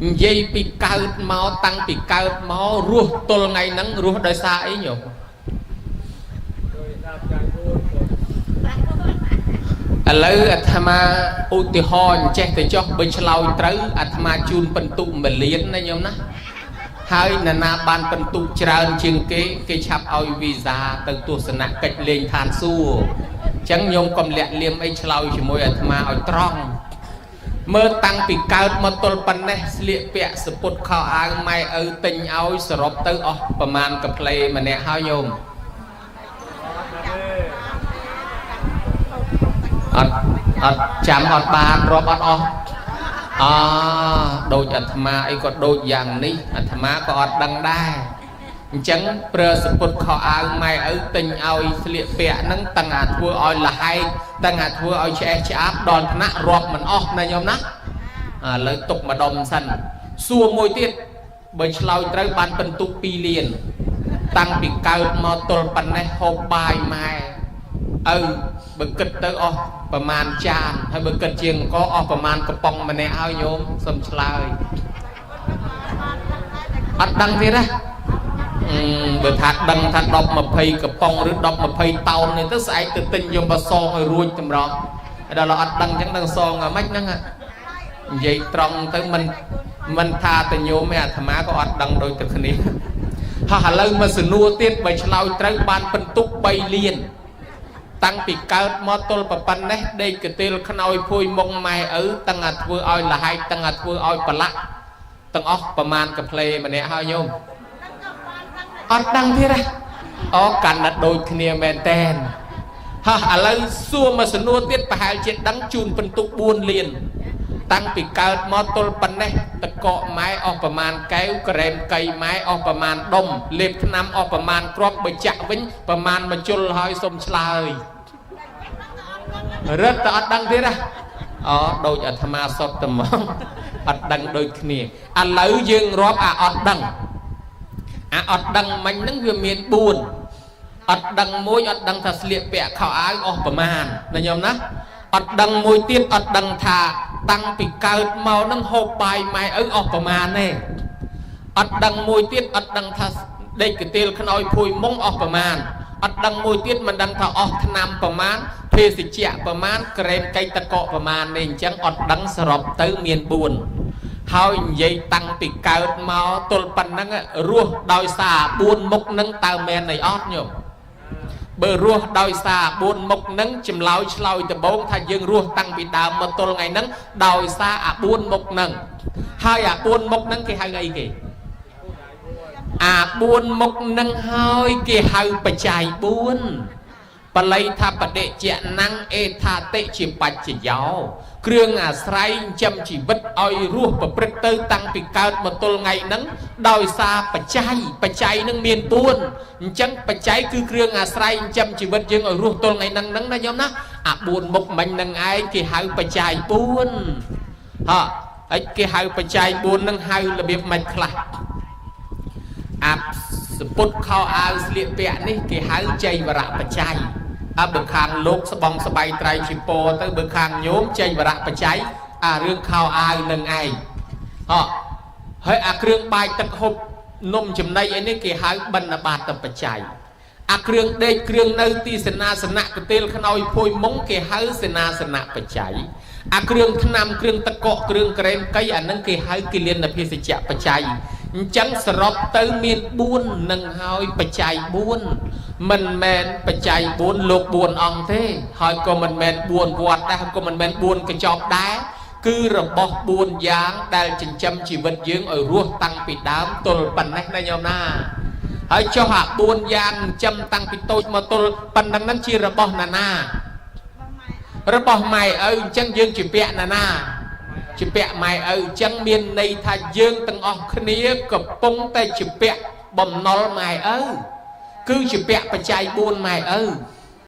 និយាយពីកើតមកតាំងពីកើតមករស់ទល់ថ្ងៃហ្នឹងរស់ដោយសារអីញោមឥឡូវអាត្មាឧទាហរណ៍អញ្ចេះទៅចុះបើឆ្លើយត្រូវអាត្មាជូនពិន្ទុ1លានណាញោមណាហើយនរណាបានពិន្ទុច្រើនជាងគេគេឆាប់ឲ្យវីសាទៅទស្សនកិច្ចលេងឋានសួគ៌អញ្ចឹងញោមកុំលាក់លៀមអីឆ្លើយជាមួយអាត្មាឲ្យត្រង់មើលតាំងពីកើតមកទល់ប៉ុណ្ណេះស្លៀកពាក់សពុតខោអាវម៉ែឪទិញឲ្យសរុបទៅអស់ប្រមាណកាផ្លេម្នាក់ហើយញោមអត់ចាំអត់បានរាប់អត់អស់អដូចអាត្មាអីក៏ដូចយ៉ាងនេះអាត្មាក៏អត់ដឹងដែរអញ្ចឹងប្រើសពុតខោអាវម៉ែឪទិញឲ្យស្លៀកពាក់ហ្នឹងតាំងអាធ្វើឲ្យលហែកតាំងអាធ្វើឲ្យឆ្អេះឆ្អាបដល់ថ្នាក់រាប់មិនអស់ណាញោមណាឥឡូវទុកម្ដុំសិនសួរមួយទៀតបើឆ្លើយត្រូវបានពិន្ទុ2លានតាំងពីកើតមកទល់ប៉ុណ្ណេះហូបបាយម៉ែឪបើគិតទៅអស់ប្រមាណចានហើយបើគិតជាអង្គអស់ប្រមាណកំប៉ុងម្នាក់ហើយញោមសុំឆ្លើយអត់ដឹងទៀតណាបើថាដឹងថា10 20កំប៉ុងឬ10 20តោននេះទៅស្អែកទៅទិញយកមកសងឲ្យរួចតម្រង់ដល់អត់ដឹងអញ្ចឹងដឹងសងអាម៉េចហ្នឹងនិយាយត្រង់ទៅមិនថាតែញោមទេអាត្មាក៏អត់ដឹងដូចតែគ្នាហើយឥឡូវមកសំណួរទៀតបើឆ្លើយត្រូវបានពិន្ទុ3លានតាំងពីកើតមកទល់ប៉ុណ្ណេះដេកកទេលខ្នើយភួយមុងម៉ែឪតាំងអាធ្វើឲ្យលហែកតាំងអាធ្វើឲ្យប្រឡាក់ទាំងអស់ប្រមាណកាផ្លេម្នាក់ហើយញោមអត់ដឹងទៀតណាអូកាន់តែដូចគ្នាមែនតែនហោះឥឡូវសួរមកសំណួរទៀតប្រហែលជាដឹងជូនពិន្ទុ4លានតាំងពីកើតមកទល់ប៉ុណ្ណេះតកកម៉ែអស់ប្រមាណកែវក្រែមកៃម៉ែអស់ប្រមាណដុំលេបថ្នាំអស់ប្រមាណគ្រាប់បើចាក់វិញប្រមាណមួយជុលហើយសុំឆ្លើយរត់តែអត់ដឹងទៀតណាអូដូចអាត្មាសុទ្ធតែមកអត់ដឹងដូចគ្នាឥឡូវយើងរាប់អាអត់ដឹងអាអត់ដឹងមិញហ្នឹងវាមាន4អត់ដឹងមួយអត់ដឹងថាស្លៀកពាក់ខោអាវអស់ប្រមាណណាញោមណាអត់ដឹងមួយទៀតអត់ដឹងថាតាំងពីកើតមកនឹងហូបបាយម៉ែឪអស់ប្រមាណទេអត់ដឹងមួយទៀតអត់ដឹងថាដេកកទេលខ្នើយភួយមុងអស់ប្រមាណអត់ដឹងមួយទៀតមិនដឹងថាអស់ថ្នាំប្រមាណភេសជ្ជៈប្រមាណក្រែមកៃតកកប្រមាណនេះអញ្ចឹងអត់ដឹងសរុបទៅមាន4ហើយនិយាយតាំងពីកើតមកទល់ប៉ុណ្ណឹងរស់ដោយសារ4មុខនឹងតើមែនអីអត់ញោមបើរស់ដោយសារ4មុខនឹងចម្លើយឆ្លើយដំបូងថាយើងរស់តាំងពីដើមមកទល់ថ្ងៃហ្នឹងដោយសារអា4មុខនឹងហើយអា4មុខនឹងគេហៅអីគេអា4មុខនឹងហើយគេហៅបច្ច័យ4បល័យថាបដិជាណੰអេថាតិជាបច្ចយោគ្រឿងអាស្រ័យចិញ្ចឹមជីវិតឲ្យរស់ប្រព្រឹត្តទៅតាំងពីកើតមកទល់ថ្ងៃហ្នឹងដោយសារបច្ច័យបច្ច័យហ្នឹងមាន4អញ្ចឹងបច្ច័យគឺគ្រឿងអាស្រ័យចិញ្ចឹមជីវិតយើងឲ្យរស់ទល់ថ្ងៃហ្នឹងហ្នឹងណាញោមណាអា4មុខមិញហ្នឹងឯងគេហៅបច្ច័យ4ហ៎ហើយគេហៅបច្ច័យ4ហ្នឹងហៅរបៀបម៉េចខ្លះអាសពុតខោអាវស្លៀកពាក់នេះគេហៅចៃវរៈបច្ច័យអើបើខាងលោកស្បងស្បៃត្រៃជាពទៅបើខាងញោមចេញវរៈបច្ច័យអារឿងខោអាវនឹងឯងហ៎ហើយអាគ្រឿងបាយទឹកហូបនំចំណីអីនេះគេហៅបណ្ឌបាតបច្ច័យអាគ្រឿងដេកគ្រឿងនៅទីសេនាសនៈកទេលខ្នើយភួយមុងគេហៅសេនាសនៈបច្ច័យអាគ្រឿងថ្នាំគ្រឿងតកកគ្រឿងក្រែមកៃអានឹងគេហៅគិលានភេសជ្ជៈបច្ច័យអញ្ចឹងសរុបទៅមាន4នឹងហើយបច្ច័យ4មិនមែនបច្ច័យ4លោក4អង្គទេហើយក៏មិនមែន4វត្តដែរក៏មិនមែន4កញ្ចប់ដែរគឺរបស់4យ៉ាងដែលចិញ្ចឹមជីវិតយើងឲ្យរស់តាំងពីដើមទល់ប៉ុណ្ណេះណាញោមណាហើយចុះអា4យ៉ាងចិញ្ចឹមតាំងពីតូចមកទល់ប៉ុណ្ណឹងហ្នឹងជារបស់ណាណារបស់ម៉ែឪអញ្ចឹងយើងជាពាក់ណាណាជាពាក់ម៉ែឪអញ្ចឹងមានន័យថាយើងទាំងអស់គ្នាកំពុងតែជាពាក់បំណុលម៉ែឪគឺជាពាក់បច្ច័យ4ម៉ែឪ